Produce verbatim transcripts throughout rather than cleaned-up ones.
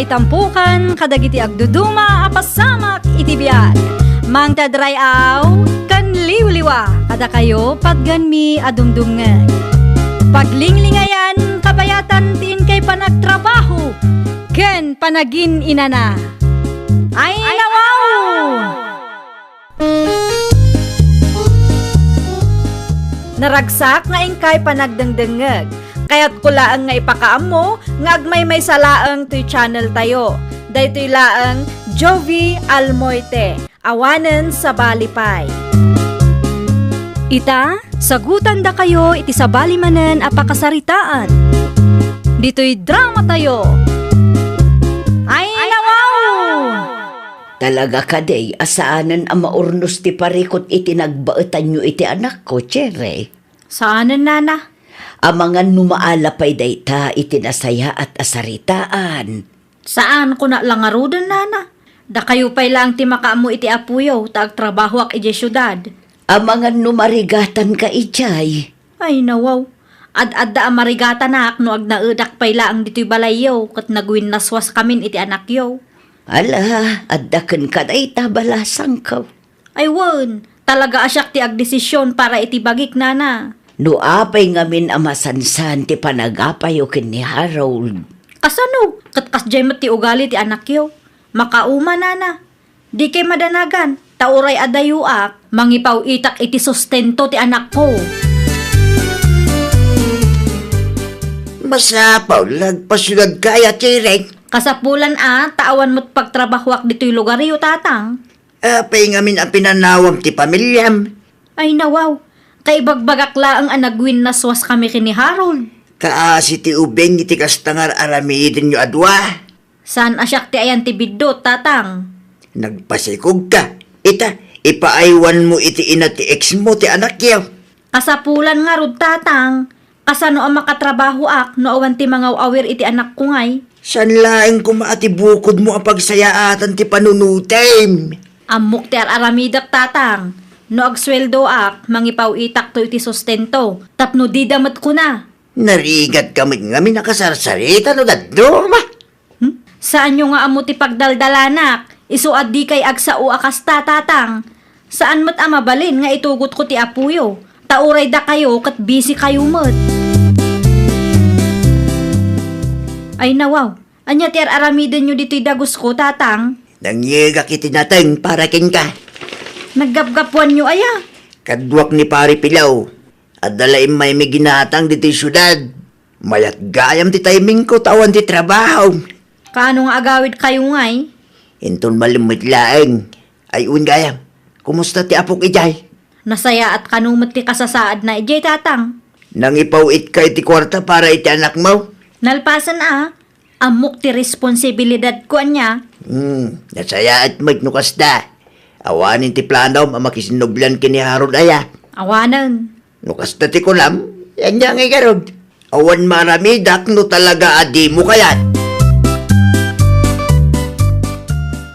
Itampukan kadagiti agduduma a pasamak iti biag. Mangted ray-aw ken liwliwa kadakayo patgenmi a dumdumngeg. Paglinglingayan kabayatan ti inkay panagtrabaho ken panagin-inana. Ay, nawaw! Naragsak nga inkay panagdengdengngeg. Kayatko laeng nga ipakaammo nga agmaymaysa laeng toy channel tayo. Daytoy laeng Jovie Almoite, awanen sabali pay. Ita, sagutandakayo iti sabali manen a pakasaritaan. Ditoy drama tayo. Ay, nawaw! Talaga kadi a saanen a maurnos ti parikut iti nagbaetanyo iti anakko, Cherry? Saanen, nana. Amangan no maala pay dayta iti nasayaat a saritaan. Saan, kuna la ngaruden, nana. Dakayo pay laeng ti makaammo iti apoyo ta agtrabahoak idiay siudad. Amangan no marigatanka idiay. Ay, nawaw. Ad-adda a marigatanak no agnaedak pay laeng ditoy balayyo ket nagwinnaswaskamin iti anakyo. Ala, adda kenka dayta balasangko. Ay wen, talaga a siak ti agdesision para iti bagik, nana. No apay ngamin a masansan ti panagapayo ken ni Harold? Kasano? Ket kasdiay met ti ugali ti anakyo. Makauma, nana. Dikay madanagan, ta uray adayoak, mangipaw-itak iti sustento ti anakko. Masapul nga agpasiudadka aya, Cherry. Kasapulan a, ta awan met pagtrabahoak ditoy lugaryo, tatang. Apay ngamin a pinanawam ti pamiliam? Ay, nawaw. Kaibagbagak laeng a nagwinnaswaskami ken ni Harold. Kaasi ti ubing iti kasta nga ar-aramidenyo a dua. Saan a siak ti ayan ti biddut, tatang. Nagpasikogka. Ita, ipaaywanmo iti ina ti ex mo ti anakyo. Kasapulan ngarud, tatang. Kasano a makatrabahoak no awan ti mangaw-awir iti anakko ngay? Saan laeng koma a ti bukodmo a pagsayaatan ti panunotem? Ammok ti ar-aramidek, tatang. No agsueldoak, mangipaw-itakto iti sustento. Tapno dida met kuna. Narigatka met ngamin a kasarsarita no dadduma. Hmm? Saanyo nga ammo ti pagdaldalanak, isu a dikay agsao a kasta, tatang. Saan met a mabalin nga itugotko ti apoyo, ta uray dakayo ket bisikayo met. Ay, nawaw, ania ti ar-aramidenyo ditoy dagusko, tatang? Nangyegak iti nateng para kenka. Naggapgapuanyo aya? Kaduak ni Pari Pilaw. Adda la immay mi ginatang ditoy siudad. Mayat gayam ti timingko ta awan ti trabaho. Kaano nga agawidkayo ngay? Inton malimmet laeng. Ay, wen gayam, kumusta ti apok idiay? Nasayaat kano met ti kasasaadna idiay, tatang. Nangipaw-itka iti kuarta para iti anakmo? Nalpasen a, ammok ti responsibilidadko ania. Hmm, nasayaat met no kasta. Awanen ti planom a makisinnublian ken ni Harold aya? Awanen. No kasta ti kunam, ania ngay ngarud? Awan maaramidak no talaga a dimo kayat.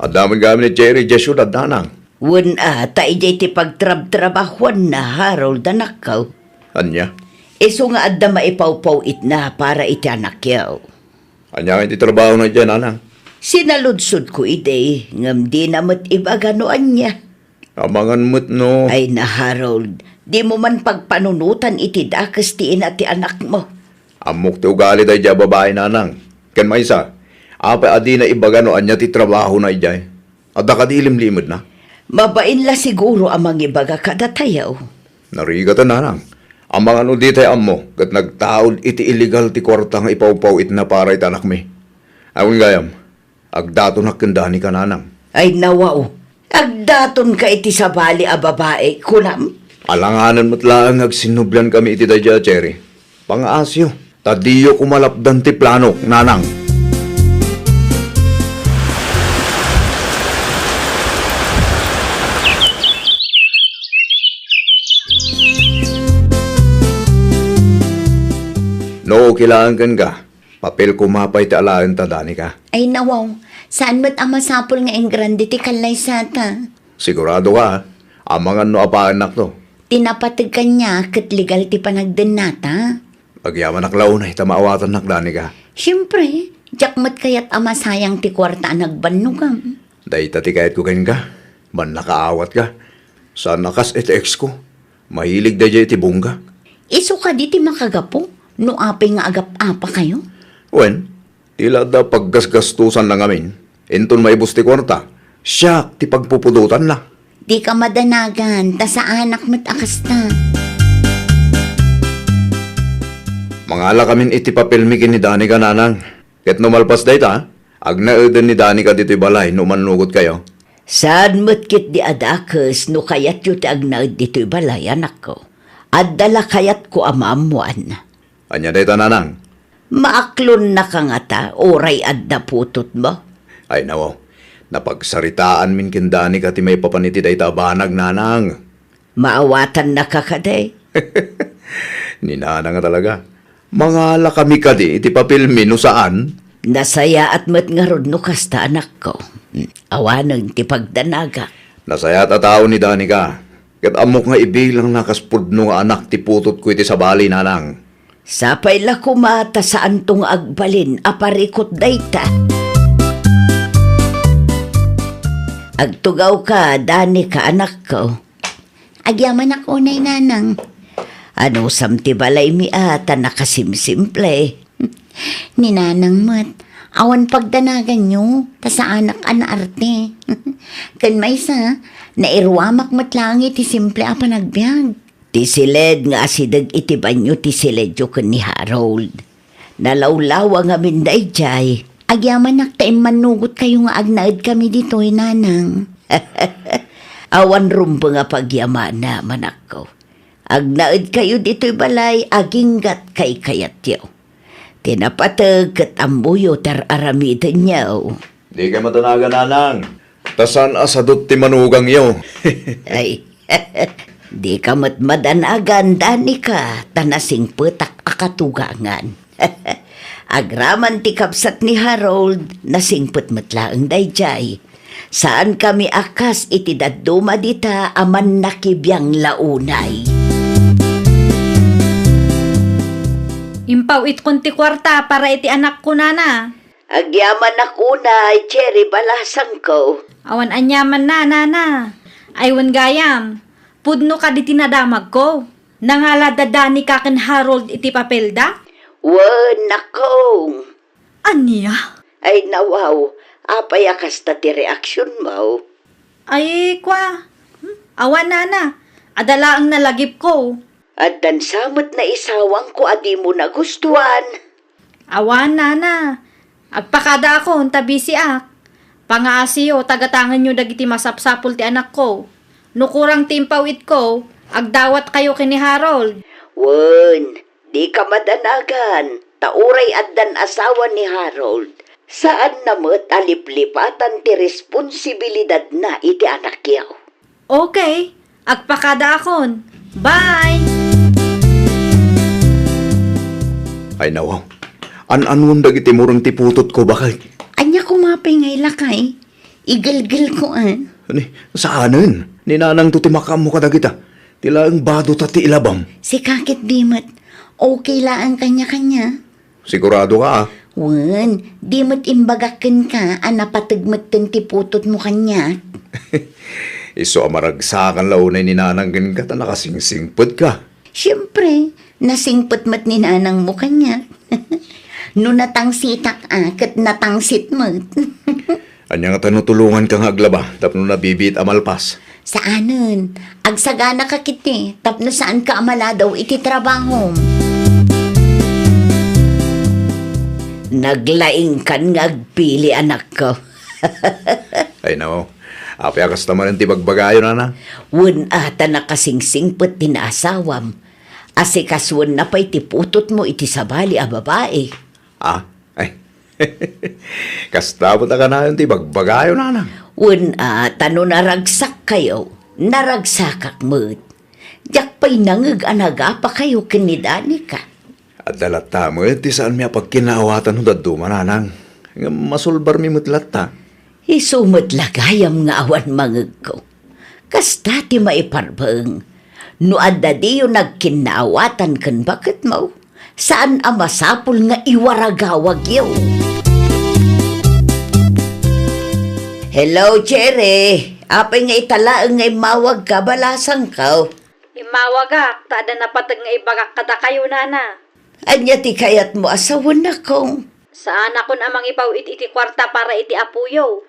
Adda met gayam ni Cherry idiay siudad, nanang. Wen a, ta idiay ti pagtrabtrabahuanna, Harold, anakko. Ania? Isu nga adda maipawpaw-itna para iti anakyo. Ania ngay ti trabahona idiay, nanang? Sinaludsodko idi, ngem dina met ibaga no ania. Amangan met no. Ay na, Harold, dimo man pagpanunotan iti dakes ti ina ti anakmo. Ammok ti ugali daydiay a babai, nanang. Ken maysa, apay a dina ibaga no ania ti trabahona idiay? Adda kadi ilimlimedna? Mabain la siguro a mangibaga kadatayo. Narigat, nanang. Amangan no ditay ammo ket nagtaud iti illegal ti kuarta nga ipawpaw-itna para iti anakmi. Awan gayam, agdatonak ken Danica, nanang. Ay, nawaw. Agdatonka iti sabali a babai, kunam? Alanganen met laeng nga agsinnubliankami iti daydiay a Cherry. Pangaasiyo, ta diyo koma lapdan ti planok, nanang. No, okay laeng kenka. Papel koma pay ti alaenta, Danica. Ay, nawaw. Saan met a masapul nga ingrande ti kallaysata? Sigurado ka, a? Amangan no apaennakto. Ti napateg kaniak ket legal ti panagdennata. Agyamanak la unay ta maawatannak, Danica. Siempre, Diak met kayat a masayang ti kuarta a nagbannogam. Dayta ti kayatko kenka. Mannakaawatka. Saan a kas iti ex ko. Mahilig daydiay iti bongga. Isu kadi ti makagapu no apay nga agap-apakayo? Wen, ti la adda paggasgastosanna ngamin. Inton maibus ti kuarta, siak ti pagpupudotanna. Dika madanagan, ta saanak met a kasta. Mangalakamin iti papelmi ken ni Danica, nanang. Ket no malpas dayta, agnaeden ni Danica ditoy balay no mannugotkayo. Saan met ketdi a dakes no kayatyo ti agnaed ditoy balay, anakko. Adda la kayatko a maammoan. Ania dayta, nanang? Maaklonnaka ngata, uray adda putotmo? Ay, nawaw. Napagsaritaanmin ken Danica ti maipapan iti dayta a banag, nanang. Maawatannaka kadi? Ni nanang a talaga. Mangalakami kadi iti papelmi no saan? Nasayaat met ngarud no kasta, anakko. Awanen ti pagdanagak. Nasayaat a tao ni Danica. Ket ammok nga ibilangna kas pudno nga anak ti putotko iti sabali, nanang. Sapay la koma ta saanto nga agbalin a parikut dayta. Agtugawka, Danica, anakko. Agyamanak unay, nanang. Anusam ti balaymi a ta nakasimsimple? Ni nanang met, awan pagdanaganyo, ta saanak a naarte. Ken maysa, nairuamak met laeng iti simple a panagbiag. Ti siled nga asideg iti banio ti siledyo ken ni Harold. Nalawlawa ngamin daydiay. Agyamanak ta immannugotkayo nga agnaedkami ditoy, nanang. Awan rumbeng a pagyamanak, anakko. Agnaedkayo ditoy balay aginggat kaykayatyo. Ti napateg ket ammoyo ti ar-aramidenyo. Dika madanagan, nanang. Ta saan a sadut ti manugangyo. Ay, dika met madanagan, Danica, ta nasingpetak a katugangan. Agraman ti kabsat ni Harold, nasingpet met laeng daydiay. Saankami a kas iti dadduma dita a mannakibiang la unay. Impaw-itkon ti kuarta para iti anakko, nana. Agyamanak unay, Cherry, balasangko. Awan aniamanna, nana. Ay, wen gayam, pudno kadi ti nadamagko. Nangala da Danica ken Harold iti papelda? Wen, nakong. Ania? Ay, nawaw, apay a kasta ti reaksionmo? Ay, kwa. Hmm? Awan, nana. Adda laeng nalagipko. Addan sa met naisawangko a dimo nagustuan. Awan, nana. Agpakadaakon ta bisiak. Pangaasiyo, tagatangenyo dagiti masapsapul ti anakko. No kurang ti impaw-itko, agdawatkayo ken ni Harold. Wen, dika madanagan, ta uray addan asawa ni Harold, saanna met a liplipatan ti responsibilidadna iti anakyo. Okay, agpakadaakon. Bye! Ay, nawaw. An-anuon dagiti mureng ti putotko, baket? Ania koma pay nga ilakay? Igelgelko, a. Ni, saanen. Ni nanangto ti makaammo kadagita. Ti laeng bado ta ti ilabam. Sika ket di met. Okay laeng kaniakania. Sigurado ka, a? Wen, di met imbagak kenka a napateg metten ti putotmo kaniak. Isu a maragsakan la unay ni nanang kenka ta nakasingsingpetka. Siempre, nasingpet met ni nanangmo kaniak. No natangsitak, a, ket natangsit met. Ania ngata no tulonganka nga aglaba tapno nabibiit a malpas? Saanen. Agsaganaka ketdi tapno saanka a maladaw iti trabahom. Naglaingkan nga agpili, anakko. Ay, nao. Apay a kasta manen ti bagbagayo, nana? Wen, a, ta nakasingsingpet ti naasawam. Asikasoenna pay ti putotmo iti sabali a babai. A? Ay. Kasta met a kanayon ti bagbagayo, nanang. Wen, a, ta no naragsakkayo, naragsakak met. Diak pay nangeg a nagapakayo ken ni Danica. Adda latta met ti saanmi a pagkinaawatan no dadduma, nanang. Ngem masulbarmi met latta. Isu met la gayam nga awan mangegko. Kasta ti maiparbeng. No adda diyo nagkinnaawatan ken baketmo, saan a masapul nga iwaragawagyo. Hello, Cherry. Apay nga ita laeng nga immawagka, balasangko? Immawagak, ta adda napateg nga ibagak kadakayo, nana. Ania ti kayatmo a sawen, nakong? Saanakon a mangipaw-it iti kuarta para iti apoyo.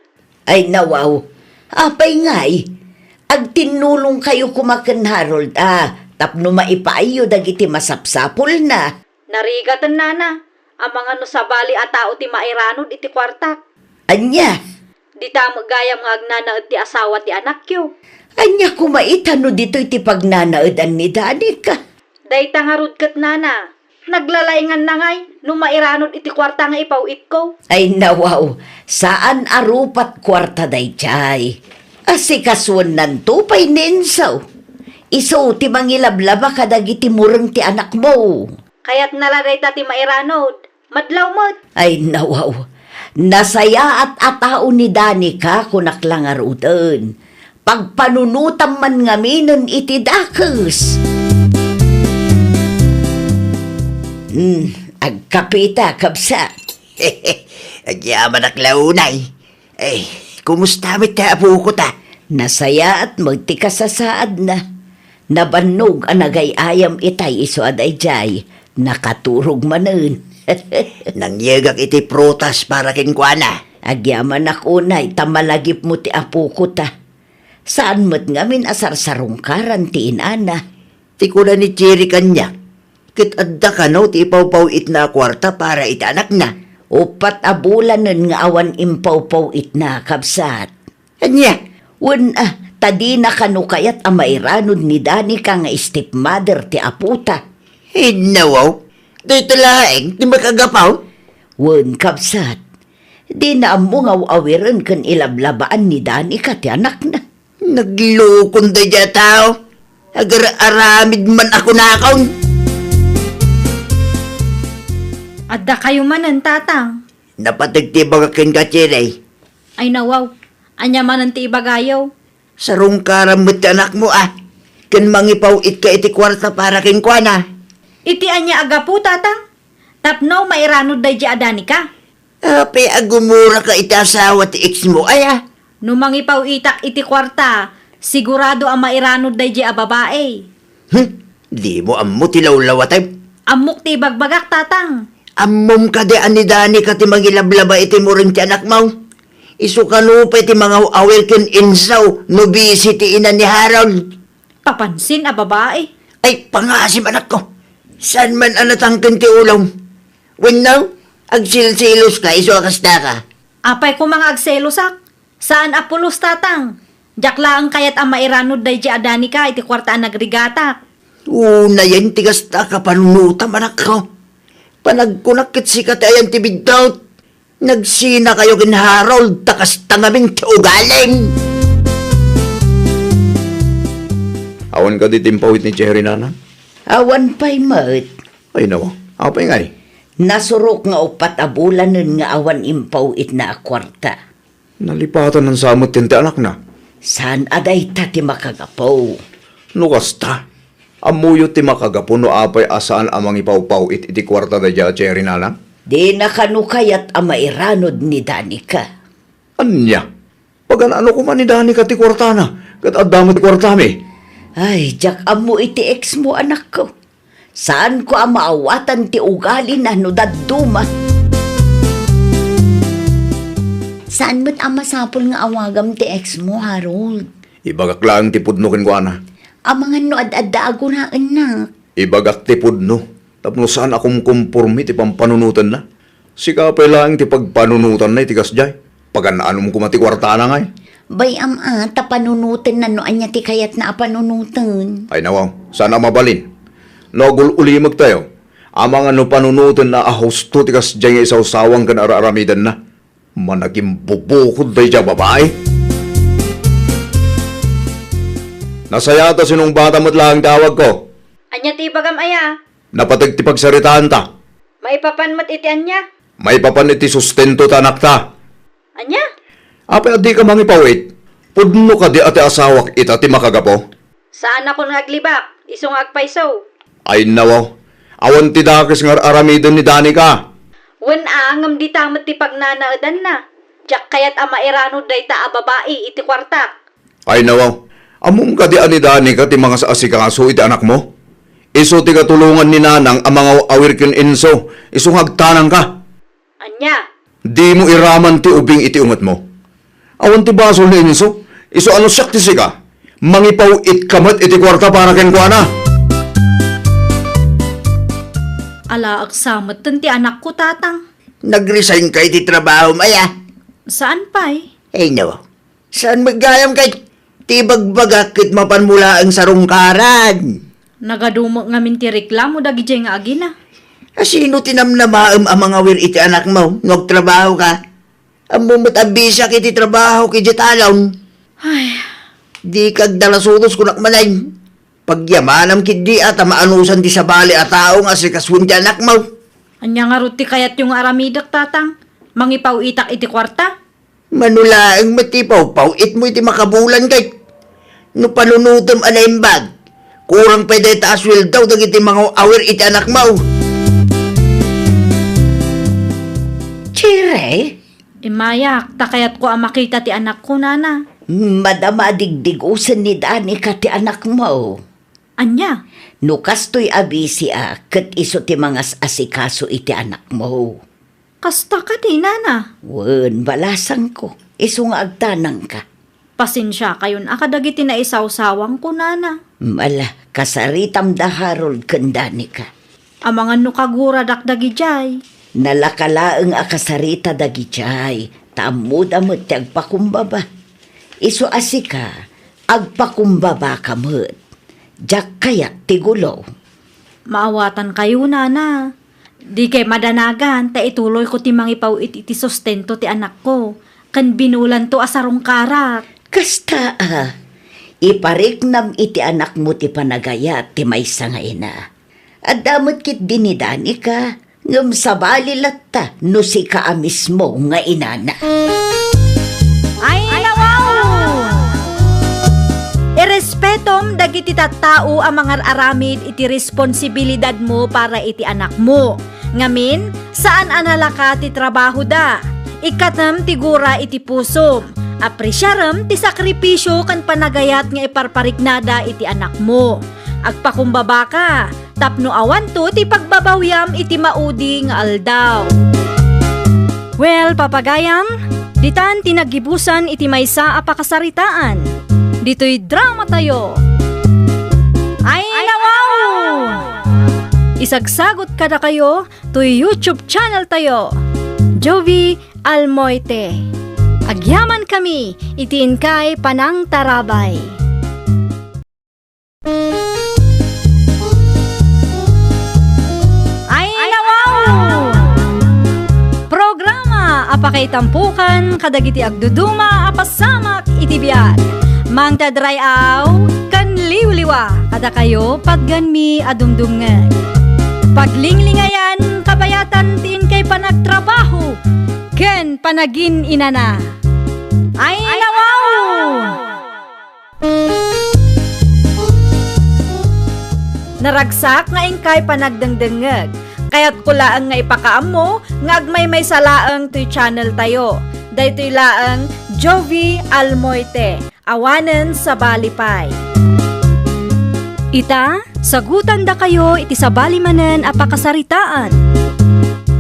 Ay, nawaw. Apay ngay? Agtinnulongkayo koma ken Harold, a, tapno maipaayyo dagiti masapsapulna. Narigaten, nana. Amangan no sabali a tao ti mairanod iti kuartak. Ania? Dita met gayam nga agnanaed ti asawa ti anakyo. Ania koma ita no ditoy ti pagnanaedan ni Danica? Dayta ngarud ket, nana. Naglalainganna ngay no mairanod iti kuarta nga ipaw-itko. Ay, nawaw, saan a rupat kuarta daydiay. Asikasuennanto pay ni Enzo. Isu ti mangilablaba kadagiti mureng ti anakmo. Kayatna la dayta ti mairanod. Madlaw met. Ay, nawaw. Nasayaat a tao ni Danica, kunak la ngaruden. Pagpanunotam man ngaminen iti dakes. Hmm, agkapita, kabsat. Agyamanak la unay. Eh, kumusta met ti apoko ta? Nasayaat met ti kasasaadna. Nabannog a nagay-ayam itay isu a daydiay. Nakaturog manen. Nangyegak iti prutas para kenkuana. Agyamanak unay ta malagipmo ti apoko ta. Saan met ngamin a sarsarungkaran ti inana. Ti kuna ni Cherry kaniak, ket adda kano ti ipawpaw-itna a kuarta para iti anakna. Uppat a bulanen nga awan impawpaw-itna, kabsat. Ania? Wen, a, ta dina kano kayat a mairanod ni Danica nga stepmother ti apota. Innawaw, dayta laeng ti makagapu? Wen, kabsat, dina ammo nga aw-awiren ken ilablabaan ni Danica ti anakna. Naglukon daydiay a tao. Agar-aramid man a kunakon. Adda kayo manen, Tatang. Napateg ti ibagak kenka, Cherry. Ay, nawaw. Ania manen ti ibagayo? Sarungkaram met ti anakmo, a. Ken mangipaw-itka iti kuarta para kenkuana. Iti ania a gapu, Tatang? Tapno mairanod daydiay a Danica? Apay a gumuraka iti asawa ti ex mo, aya? No mangipaw-itak iti kuarta, sigurado a mairanod daydiay a babai. Hmm? Dimo ammo ti lawlawatem? Ammok ti ibagbagak, Tatang. Ammom kadi a ni Danica ti mangilablaba iti mureng ti anakmo? Isu kano pay ti mangaw-awir ken Enzo no busy ti ina ni Harold? Papansin a babai. Ay, pangasim, anakko. Saan man a natangken ti ulom? Wenno, agselseloska isu a kastaka? Apay koma nga agselosak? Saan a pulos, Tatang. Diak laeng kayat a mairanod daydiay a Danica iti kuarta a nagrigatak. Unayen ti kasta a kapanunotam, anakko. Panagkunak ket sika ti ayan ti biddut. Nagsinakayo ken Harold ta kasta ngamin ti ugalim. Awan kadi ti impaw-it ni Cherry, nana? Awan pay met. Ay, nawa. Apay ngay? Nasurok nga uppat a bulanen nga awan impaw-itna a kuarta. Nalipatan sa met ti anakna? Saan a dayta ti makagapu. No kasta, ammoyo ti makagapu no apay a saan a mangipawpaw-it iti kuarta daydiay a Cherry, nana? Dina kano kayat a mairanod ni Danica. Ania? Pagan-ano koma ni Danica ti kuartana, ket adda met ti kuartami? Ay, diak ammo iti ex mo, anakko. Saanko a maawatan ti ugalina no dadduma. Saan met a masapul nga awagam ti ex mo, Harold. Ibagak laeng ti pudno kenkuana. Amangan no ad-adda a gunaennak. Ibagak ti pudno, tapno saan a kumkomporme ti pampanunotenna. Sika pay laeng ti pagpanunotanna iti kasdiay. Pagan-anom koma ti kuartana ngay. Bay-am a, ta panunotenna no ania ti kayatna a panunoten. Ay nawaw, saan a mabalin. No agul-ulimegtayo, amangan no panunotenna a husto ti kasdiay nga isawsawang ken ar-aramidenna. Managimbubukod daydiay a babai. Nasayaat a sinungbatan met laeng ti awagko. Ania ti ibagam aya? Napateg ti pagsaritaanta. Maipapan met iti ania? Maipapan iti sustento ti anakta. Ania? Apay a dika mangipaw-it? Pudno kadi a ti asawak ita ti makagapu? Saanakon nga aglibak, isu nga agpayso. Ay nawaw, awan ti dakes nga ar-aramiden ni Danica. Wen a, ngem dita met ti pagnanaedanna. Diak kayat a mairanod dayta a babai iti kuartak. Ay, nawaw. Ammom kadi a ni Danica ti mangas-asikaso iti anakmo? Isu ti katulongan ni Nanang a mangaw-awir ken Enzo, isu nga agtanangka. Ania? Dimo iraman ti ubing iti ungetmo. Awan ti basol ni Enzo, isu a no siak ti sika, mangipaw-itka met iti kuarta para kenkuana. Alaek sa metten ti anakko, Tatang. Nag-resign ka iti trabaho, Maya? Saan pay? Ay, no. Saan met gayam kay ti ibagbagak ket mapanmo laeng sarungkaran? Nagadumek ngamin ti reklamo dagidiay nga agina. A, sino ti namnamaem a mangawir iti anakmo no agtrabaho ka? Ammo met a bisiak iti trabaho ket diay talon. Ay. Di kagdalasudos kunak manen. Pagyamanam ketdi a ta maanusan ti sabali a tao nga asikasoen ti anakmo. Ania ngarud ti kayatyo nga aramidek, Tatang? Mangipaw-itak iti kuarta? Mano laeng met ti pawpaw-itmo iti makabulan ket no panunotem a naimbag, kurang pay dayta a sueldo dagiti mangaw-awir iti anakmo. Chire? Immayak, ta kayatko a makita ti anakko, Nana. Madama a digdigosen ni Danica ti anakmo. Ania? No kastoy a bisiak, ket isu ti mangas-asikaso iti anakmo. Kasta kadi, Nana? Wen, balasangko. Isu nga agtanangka. Pasensiakayon a kadagiti naisawsawangko, Nana. Ala, kasaritam da Harold ken Danica. Amangan no kaguradak dagidiay. Nalaka laeng a kasarita dagidiay, ta ammoda met ti agpakumbaba. Isu a sika, agpakumbabaka met. Diak kayat ti gulo. Maawatankayo, Nana. Dikay madanagan ta ituloyko ti mangipaw-it iti sustento ti anakko, ken binulanto a sarungkarak. Kasta a, ipariknam iti anakmo ti panagayat ti maysa nga ina. Adda met ketdi ni Danica, ngem sabali latta no sika a mismo nga inana. Ay, nawaw! Irespetom dagiti tattao a mangar-aramid iti responsibilidadmo para iti anakmo. Ngamin, saan a nalaka ti trabahoda. Ikkatem ti gura iti pusom. Apresiarem ti sakripisio ken panagayat nga iparpariknada iti anakmo. Agpakumbabaka tapno awanto ti pagbabawiam iti maudi nga aldaw. Well, papagayam, ditan ti naggibusan iti maysa a pakasaritaan. Ditoy dramatayo. Ay, nawaw! Isagsagot kadakayo toy YouTube channeltayo, Jovie Almoite. Agyamankami iti inkay panangtarabay. Ay, nawaw! Programa a pakaitampokan kadagiti agduduma a pasamak iti biag. Mangted ray-aw ken liwliwa kadakayo patgenmi a dumdumngeg. Paglinglingayan kabayatan ti inkay panagtrabaho ken panagin-inana. Ay, nawaw! Naragsak nga inkay panagdengdengngeg. Kayatko laeng nga ipakaammo nga agmaymaysa laeng toy channeltayo. Daytoy laeng Jovie Almoite, awanen sabali pay. Ita, sagutandakayo iti sabali manen a pakasaritaan.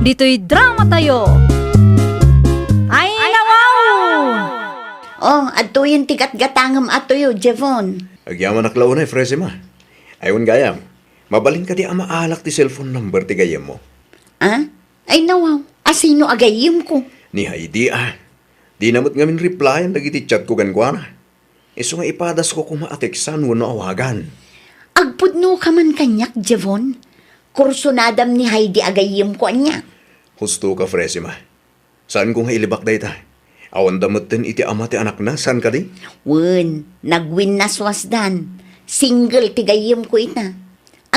Ditoy dramatayo. Ay, nawaw! Oh, adtoyen ti gatgatangem a tuyo, Jevon. Agyamanak la unay, Fresima. Ay, wen gayam, mabalin kadi a maalak ti cellphone number ti gayyemmo? Ah? Ay, nawaw. A sino a gayyemko? Ni Heidi, a. Dina met ngamin replyan dagiti chatko kenkuana. Isu nga ipadasko koma a teksan wenno awagan. Agpudnoka man kaniak, Jevon. Kursunadam ni Heidi a gayyemko, ania? Husto ka, Fresima. Saanko nga ilibak dayta. Awanda metten iti ama ti anakna, saan kadi? Wen, nagwinnaswasdan. Single ti gayyemko ita.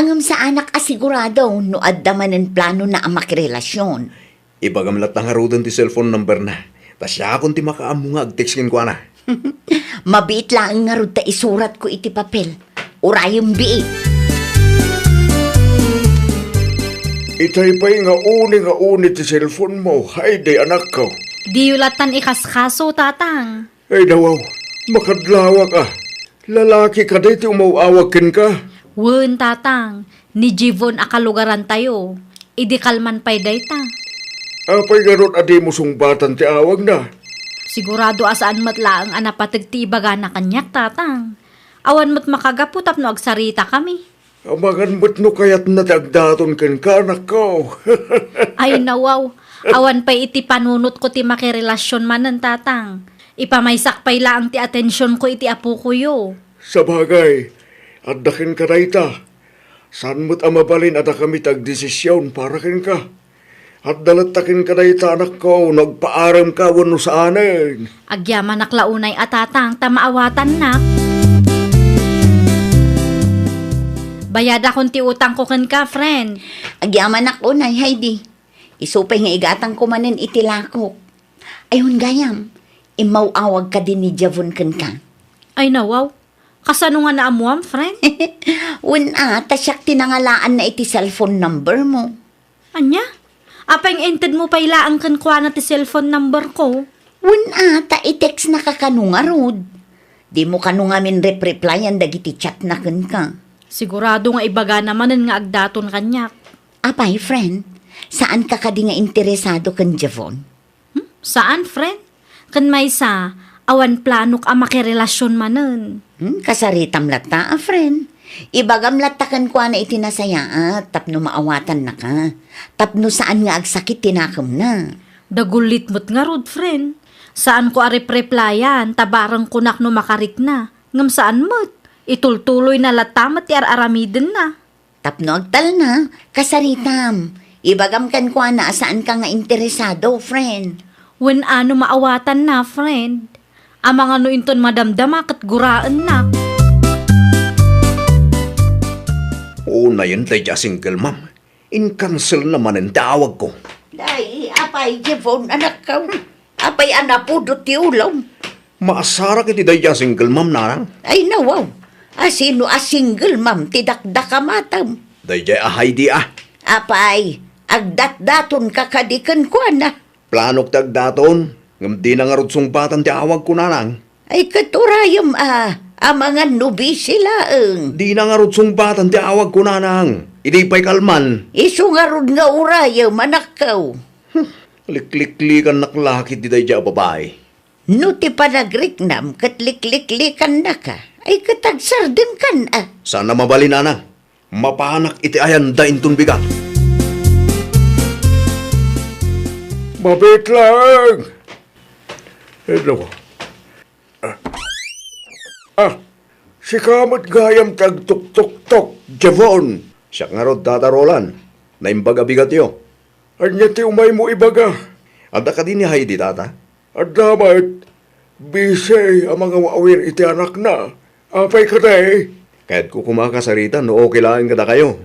Ngem saanak a sigurado no adda manen planona a makirelasion. Ibagam latta ngaruden ti cellphone numberna. Ta siakon ti makaammo nga agtext kenkuana. Mabiit laeng ngarud ta isuratko iti papel. Urayem biit. Itay pay nga uni nga uni ti cellphone mo, Heidi, anakko. Diyo lattan ikaskaso, Tatang. Ay, nawaw, makadlawak a. Lalaki kadi ti umaw-awag kenka? Wen, Tatang. Ni Jivon a kalugarantayo. Idi kalman pay dayta. Apay ngarud a dimo sungbatan ti awagna? Sigurado a saan met laeng a napateg ti ibagana kaniak, Tatang. Awan met makagapu tapno agsaritakami. Amangan met no kayatna ti agdaton kenka, anakko. Ay, nawaw. Awan pay iti panunotko ti makirelasion manen, Tatang. Ipamaysak pay laeng ti atensionko iti apokoyo. Sabagay, adda kenka dayta. Saan met a mabalin a dakami ti agdesision para kenka. Adda latta kenka dayta, anakko, no agpaaremka wenno saanen. Agyamanak la unay a, Tatang, ta maawatannak. Bayadakon ti utangko kenka, friend. Agyamanak unay, Heidi. Isu pay nga igatangko manen iti lakok. Ayun gayam, immaw-awag kadi ni Javon kenka. Ay, nawaw. Kasano nga naammuam, friend? Wen a, ta siak ti nangalaanna iti cellphone number mo. Ania? Apay nga intedmo pay laeng kenkuana ti cellphone number ko? Wen a, ta i-text na ka kano ngarud. Dimo kano ngamin rep-replyan dagiti chat na kenka. Sigurado nga ibagana manen nga agdaton kaniak. Apay, friend, saan ka kadi nga interesado ken Javon? Hmm? Saan, friend? Ken maysa, awan planok a makirelasion manen. Hmm, kasaritam latta a, friend. Ibagam latta kenkuana iti nasayaat tapno maawatannaka, tapno saan nga agsakit ti nakemna. Dagullit met ngarud, friend. Saanko a rep-replyan ta barengkonak no makarikna. Ngem saan met. Itultuloyna latta met ti ar-aramidenna. Tapno agtalna, kasaritam. Ibagam kenkuana a saanka nga interesado, friend. Wen a no maawatanna, friend. Amangan no inton madamdama ket guraennak. Unayen daydiay a single mom. Inkanselna manen ti awagko. Day, apay, Jevon, anakko. Apay a napudot ti ulom? Maasarak iti daydiay a single mom, nanang. Ay, nawaw. Asino a single mom ti dakdakamatem? Daydiay a Heidi a. Apay, agdatdatonka kadi kenkuana? Planok ti agdaton, ngem dina ngarud sungbatan ti awagko, nanang. Ay, ket urayem a, amangan no busy laeng. Dina ngarud sungbatan ti awagko, nanang. Idi pay kalman. Isu ngarud nga urayem, anakko. Hmm, likliklikannak la ketdi daydiay a babai. No ti panagriknam ket likliklikaannaka, ay ket agsardengkan a. Saan a mabalin, nanang. Mapanak iti ayanda inton bigat. Mabiit laeng. Hello. Ah. Ah, sika met gayam ti agtuktoktok, Jevon. Siak ngarud, Tata Roland. Naimbag a bigatyo. Ania ti umaymo ibaga? Adda kadi ni Heidi, Tata? Adda met. Busy a mangawawir iti anakna. Apay kadi? Kayatko koma a kasarita no okay laeng kadakayo.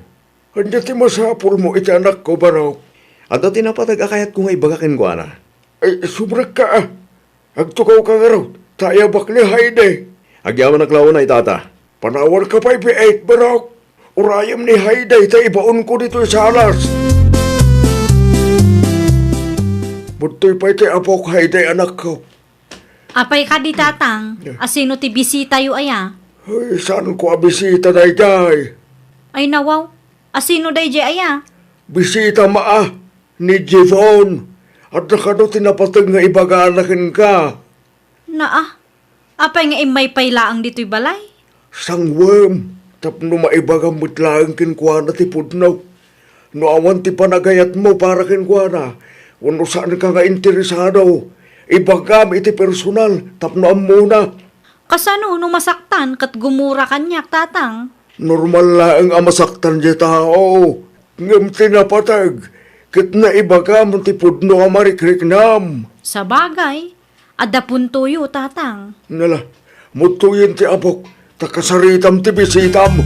Ania ti masapulmo iti anakko, Barok? Adda ti napateg a kayatko nga ibaga kenkuana. Ay, sumrekka a. Agtukawka ngarud, ta ayabak ni Heidi. Agyamanak la unay, Tata. Panawanka pay biit, Barok. Urayem ni Heidi ta ibaonko ditoy salas. Budtoy pay ti apok, Heidi, anakko. Apay kadi, Tatang? Asino ti bisitayo aya? Ay, saanko a bisita daydiay. Ay, nawaw. Asino daydiay aya? Bisita ma a. Ni Jevon, adda kano ti napateg nga ibagana kenka? Naa, apay nga immay pay laeng ditoy balay? Sangwem, tapno maibagam met laeng kenkuana ti pudno. No awan ti panagayatmo para kenkuana, wenno saanka nga interesado, ibagam iti personal tapno ammona. Kasano no masaktan ket gumura kaniak, Tatang? Normal laeng a masaktan ti tao, ngem ti napateg ket naibagam ti pudno a marikriknam. Sabagay, adda puntoyo, Tatang. Nala, mudtoyen ti apok, ta kasaritam ti bisitam.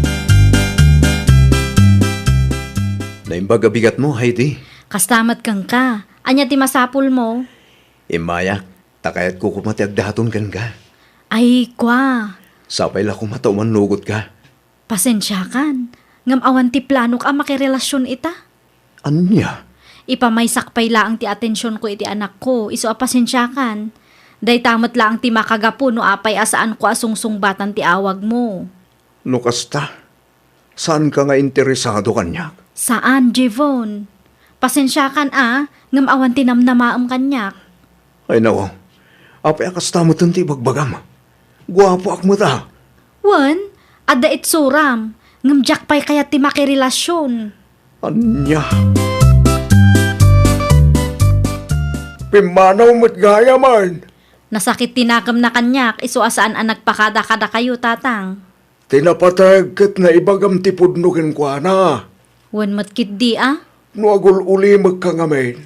Naimbag a bigatmo, Heidi. Kasta met kenka. Ania ti masapulmo? Immayak, ta kayatko koma ti agdaton kenka. Ay, kua. Sapay la koma ta umannugotka. Pasensiakan, ngem awan ti planok a makirelasion ita. Ania? Ipamaysak pay laeng ti atensionko iti anakko, isu a pasensiakan. Dayta met laeng ti makagapu no apay a saanko a sungsungbatan ti awagmo. No kasta, saanka nga interesado kaniak? Saan, Jevon. Pasensiakan a, ngem awan ti namnamaem kaniak. Ay, nawaw. Apay a kasta met ti ibagbagam? Guapoak met a. Wen, adda itsuram, ngem diak pay kayat ti makirelasion. Ania? Pimmanaw met gayamen. Nasakit ti nakemna kaniak, isu a saan a nagpakada kadakayo, Tatang. Ti napateg ket naibagam ti pudno kenkuana. Wen met ketdi a? No agul-ulimekka ngamin,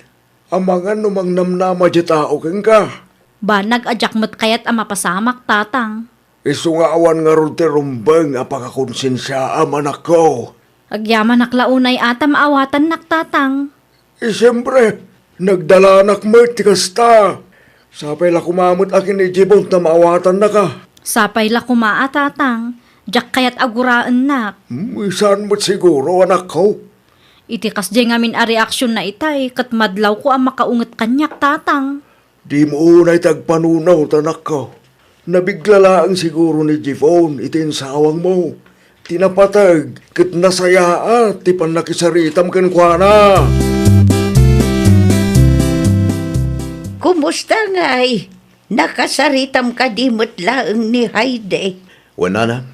amangan no mangnamnama diay tao kenka. Banag a diak met kayat a mapasamak, Tatang. Isu nga awan ngarud ti rumbeng a pakakonsensiaam, anakko. Agyamanak la unay a ta maawatannak, Tatang. Eh, siempre, nagdalanak met ti kasta. Sapay la koma met a ken ni Jevon ta maawatannaka. Sapay la koma a, Tatang. Diak kayat a guraennak. Hmm, saan met siguro, anakko. Iti kasdiay ngamin a reaksionna itay, ket madlawko a makaunget kaniak, Tatang. Dimo unay ti agpanunot, anakko. Nabigla laeng siguro ni Jevon iti insawangmo. Ti napateg ket nasayaat ti pannakisaritam kenkuana. Kumusta ngay? Nakasaritam kadi met laeng ni Heidi? Wen, nanang.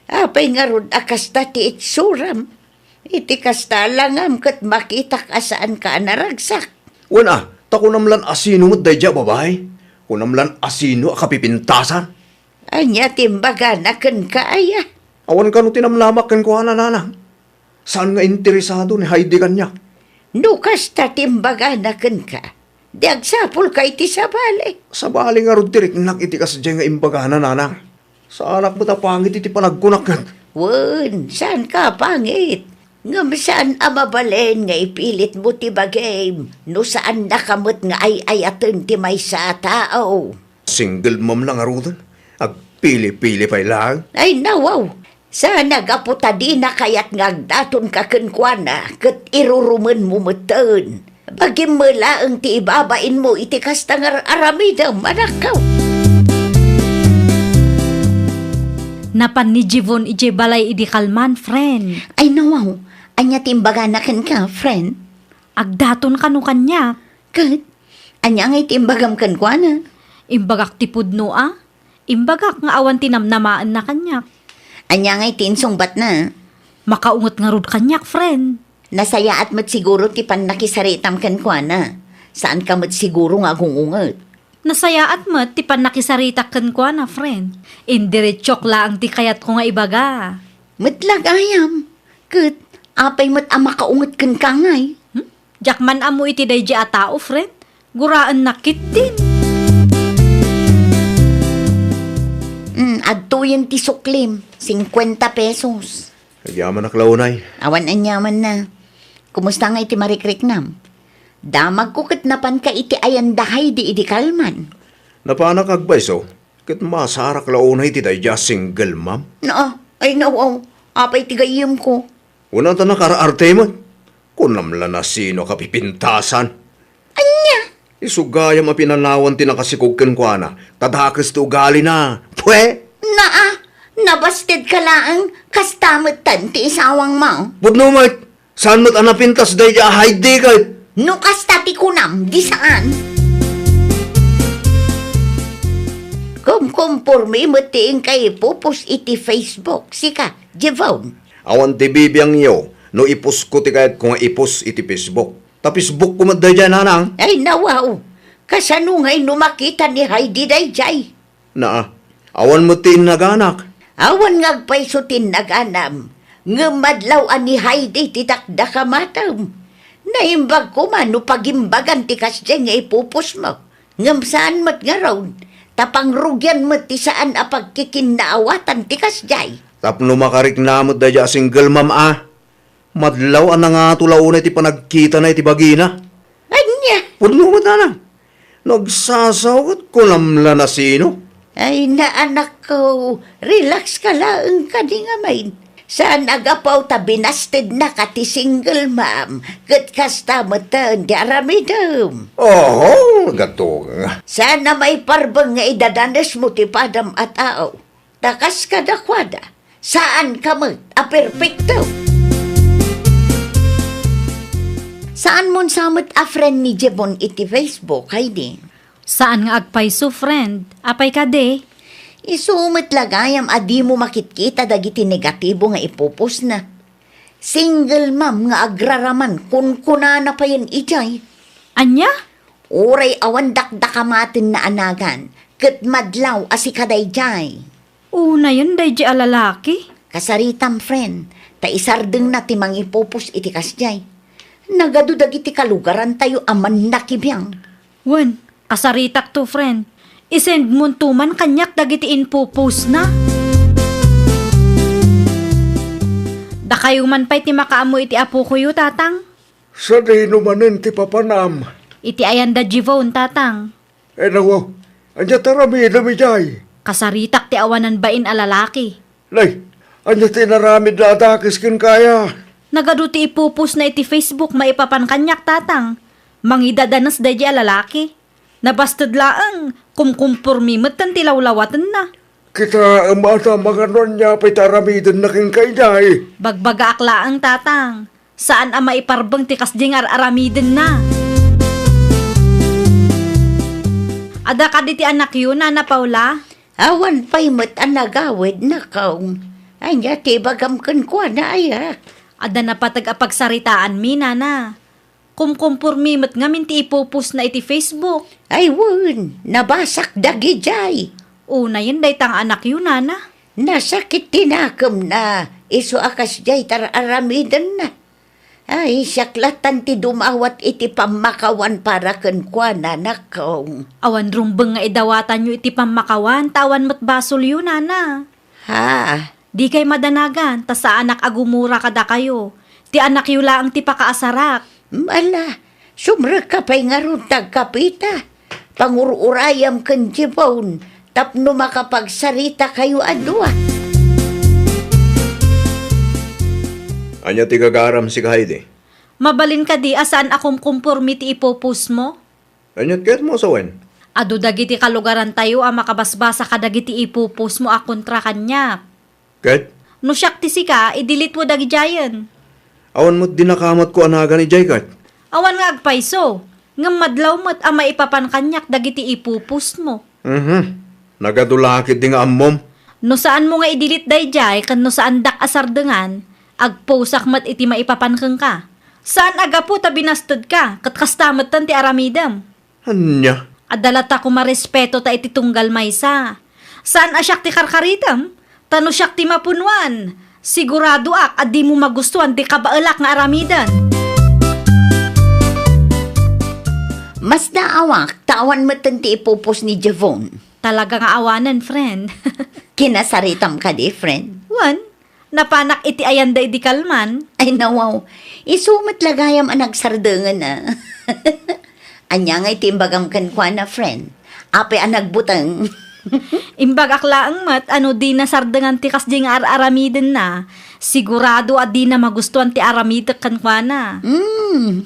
Apay ngarud a kasta ti itsuram? Iti kasta, langam ket makitak a saanka a naragsak. Wen a, ta kunam lan a sino met daydiay a babai? Kunam lan a sino a kapipintasan? Ania ti imbagana kenka, aya? Awan kano ti namnamak kenkuana, nanang. Saan nga interesado ni Heidi kaniak? No kasta ti imbagana kenka, di agsapulka iti sabali. Sabali ngarud ti riknak iti kasdiay nga imbagana, nanang. Saanak met a pangit iti panagkunak ket. Wen, saanka a pangit. Ngem saan a mabalin nga ipilitmo ti bagim no saannaka met nga ay-ayaten ti maysa a tao. Single mom la ngaruden? Agpili-pili pay laeng? Ay, nawaw! Saan a gapu ta dina kayat nga agdatonka kenkuana ket irurumenmo metten. Bagim met laeng ti ibabainmo iti kasta nga ar-aramidem, anakko. Napan ni Jevon idiay balay idi kalman, friend. Ay, nawaw. Ania ti imbagana kenka, friend? Agdaton kano kaniak. Ket, ania ngay ti imbagam kenkuana? Imbagak ti pudno a. Imbagak nga awan ti namnamaenna kaniak. Ania ngay ti insungbatna? Makaunget ngarud kaniak, friend. Nasayaat met siguro ti pannakisaritam kenkuana. Saanka met siguro nga agung-unget. Nasayaat met ti pannakisaritak kenkuana, friend. Indiretsuak laeng ti kayatko nga ibaga. Met la gayam. Ket, apay met a makaunget kenka ngay? Hmm? Diak man ammo iti daydiay a tao, friend. Guraennak ketdin. Mm, adtoyen ti suklim, singkuenta pesos. Agyamanak la unay. Awan aniamanna. Kumusta ngay ti marikriknam? Damagko ket napanka iti ayan da Heidi idi kalman. Napanak agpayso, ket masarak la unay ti daydiay a single mom. Naa, ay nawaw, apay ti gayyemko? Wen a ta nakar-arte met. Kunam la nasino a kapipintasan. Ania? Isu gayam a pinanawan ti nakasikog kenkuana, ta dakes ti ugalina. Pwe! Naa, nabastedka laeng, kasta metten ti isawangmo. Pudno met, saan met a napintas daydiay a Heidi ket? No kasta ti kunam, di saan. Kumkumpormi met ti inka ipupos iti Facebook, sika, Jevon. Awan ti bibiangyo no iposko ti kayatko nga ipos iti Facebook. Ta Facebook ko met daydiay, nanang. Ay, nawaw. Kasano ngay no makita ni Heidi daydiay? Naa, awan met ti innaganak. Awan nga agpayso ti innaganam. Ngem madlaw a ni Heidi ti dakdakamatem. Naimbag koma no pagimbagan ti kasdiay nga ipupos mo. Ngem saan met ngarud, ta pangrugian met ti saan a pagkikinnaawatan ti kasdiay. Tapno makarikna met daydiay a single mom a. Madlaw a nangato la unay ti panagkitana iti bagina. Ania? Pudno met, nanang. No agsasaw ket kunam la nasino. Ay, naanakko, relax ka laeng kadi ngamin. Saan a gapu ta binastednaka ti single mom, ket kasta metten ti aramidem. Oho, gatung. Saan a maiparbeng nga idadanesmo ti padam a tao. Ta kas kadakuada, saanka met a perpekto. Saanmon sa met a friend ni Jevon iti Facebook, Heidi? Saan nga agpayso, friend. Apay kadi? Isu met la gayam a dimo makitkita dagiti negatibo nga ipupusna. Single mom nga agraraman, kunkunana payen idiay. Ania? Uray awan dakdakamatenna a nagan, ket madlaw a sika daydiay. Unayen daydiay a lalaki? Kasaritam, friend, ta isardengna ti mangipupos iti kasdiay. Nagadu dagiti kalugarantayo a mannakibiang. Wen, kasaritakto, friend. Isendmonto man kaniak dagiti inpupusna. Dakayo man pay ti makaammo iti apokoyo, Tatang. Sadino manen ti papanam? Iti ayanda Jevon, Tatang. Ay, nawaw. Ania ti aramidem idiay? Kasaritak ti awanan bain a lalaki. Nay, ania ti inaramidna a dakes kenka aya? Nagadu ti ipupusna iti Facebook maipapan kaniak, Tatang. Mangidadanes daydiay a lalaki. Nabasted laeng, kumkumpormi metten ti lawlawatenna. Kitaem a ta mangano ania pay ti aramidenna kenka idiay. Bagbagaak laeng, Tatang. Saan a maiparbeng ti kasdi nga ar-aramidenna. Adda kadi ti anakyo, Nana Paula? Awan pay met a nagawid, nakaw. Ania ti ibagam kenkuana, aya? Adda napateg a pagsaritaanmi, Nana. Kumkumpormi met ngamin ti ipupusna iti Facebook. Ay wen, nabasak dagidiay. Unayen dayta nga anakyo, Nana. Nasakit ti nakemna, isu a kasdiay ti ar-aramidenna. Ay, siak lattan ti dumawat iti pammakawan para kenkuana, nakaw. Awan rumbeng nga idawatanyo iti pammakawan, ta awan met basolyo, Nana. Ha? Dikay madanagan, ta saanak a gumura kadakayo. Ti anakyo laeng ti pakaasarak. Ala, sumrekka pay ngarud ta agkapita. Pangur-urayam ken Jevon tapno makapagsaritakayo a dua. Ania ti gagaram, sika, Heidi? Mabalin kadi a saan a kumkumpormi ti ipupusmo? Ania ti kayatmo a sawen? Adu dagiti kalugarantayo a makabasbasa kadagiti ipupusmo a kontra kaniak. Ket? No siak ti sika, i-delete-mo dagidiayen. Awan met di nakamatko a nagan idiay ket? Awan nga agpayso, ngem madlaw met a maipapan kaniak dagiti ipupusmo. Mhm. Nagadu la ketdi nga ammom. No saanmo nga i-delete daydiay ken no saandak a sardengan, agposak met iti maipapan kenka. Saan a gapu ta binastedka, ket kasta metten ti aramidem. Ania? Adda latta koma respetota iti tunggal maysa. Saan a siak ti karkaritem, ta no siak ti mapunuan, siguradoak a dimo magustuan ti kabaelak nga aramiden. Masdaawak ta awan metten ti ipupos ni Jevon. Talaga nga awanen, friend. Kinasaritam kadi, friend? Wen, napanak iti ayanda idi kalman. Ay, nawaw. Isu met la gayam a nagsardengen, a. Ania ngay ti imbagam kenkuana, friend? Apay a nagbuteng? Imbagak laeng met a no dina sardengan ti kasdi nga ar-aramidenna, sigurado a dina magustuan ti aramidek kenkuana. Hmm.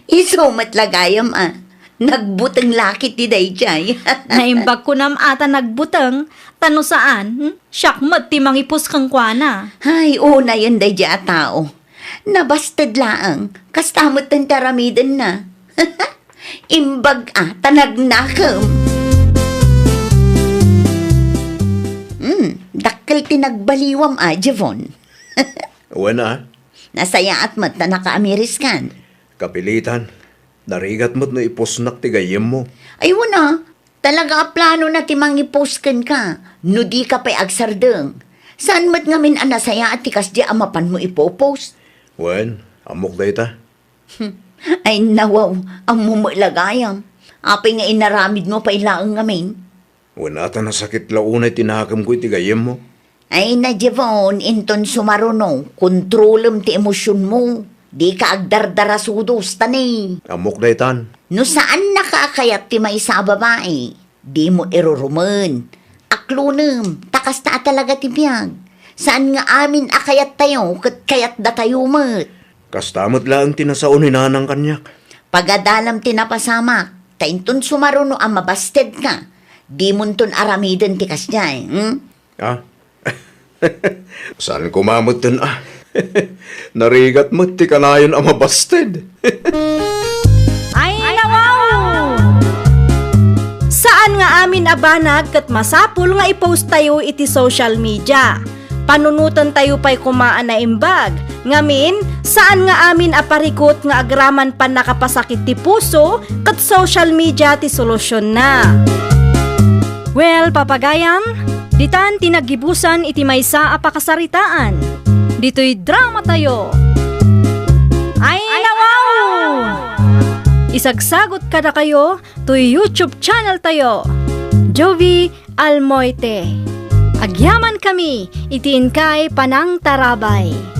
Isu met la gayam, a. Nagbuteng la ketdi daydiay. Naimbag kunam a ta nagbuteng, ta no saan, hmm? Siak met ti mangipos kenkuana. Ay, unayen daydiay a tao. Nabasted laeng, kasta met ti aramidenna. Imbag a ta nagnakem. Hmm, dakkel ti nagbaliwam a, Jevon. Wen a. Nasayaat met ta nakaamiriskan. Kapilitan. Narigat met no ipusnak ti gayyemmo. Ay, wen a. Talaga a planona ti mangipos kenka no dika pay agsardeng. Saan met ngamin a nasayaat ti kasdi a mapanmo ipupos? Wen, ammok dayta. Ay, nawaw, ammo met la gayam. Apay nga inaramidmo pay laeng ngamin? Wen a ta nasakit la unay ti nakemko iti gayyemmo. Ay na, Jevon, inton sumaruno, kontrolem ti emosionmo. Dika agdardarasudos, tani. Ammok daytan. No saannaka a kayat ti maysa a babai, dimo irurumen. Aklonem, ta kasta a talaga ti biag. Saan nga amin a kayattayo ket kayatdatayo met. Kasta met laeng ti nasao ni nanang kaniak. Pagadalam ti napasamak, ta inton sumaruno a mabasted ka, dimonton aramiden ti kasdiay, hmm? Ah? Saan koma metten a. Narigat met ti kanayon a mabasted. Ay, nawaw! Saan nga amin a banag ket masapul nga i-post tayo iti social media. Panunoten tayo pay koma a naimbag. Ngamin, saan nga amin a parikut nga agraman pannakapasakit ti puso ket social media ti solusionna. Well, papagayam, ditan ti naggibusan iti maysa a pakasaritaan. Ditoy drama tayo. Ay, nawaw! Isagsagot kadakayo toy YouTube channel tayo, Jovie Almoite. Agyaman kami iti inkay panangtarabay.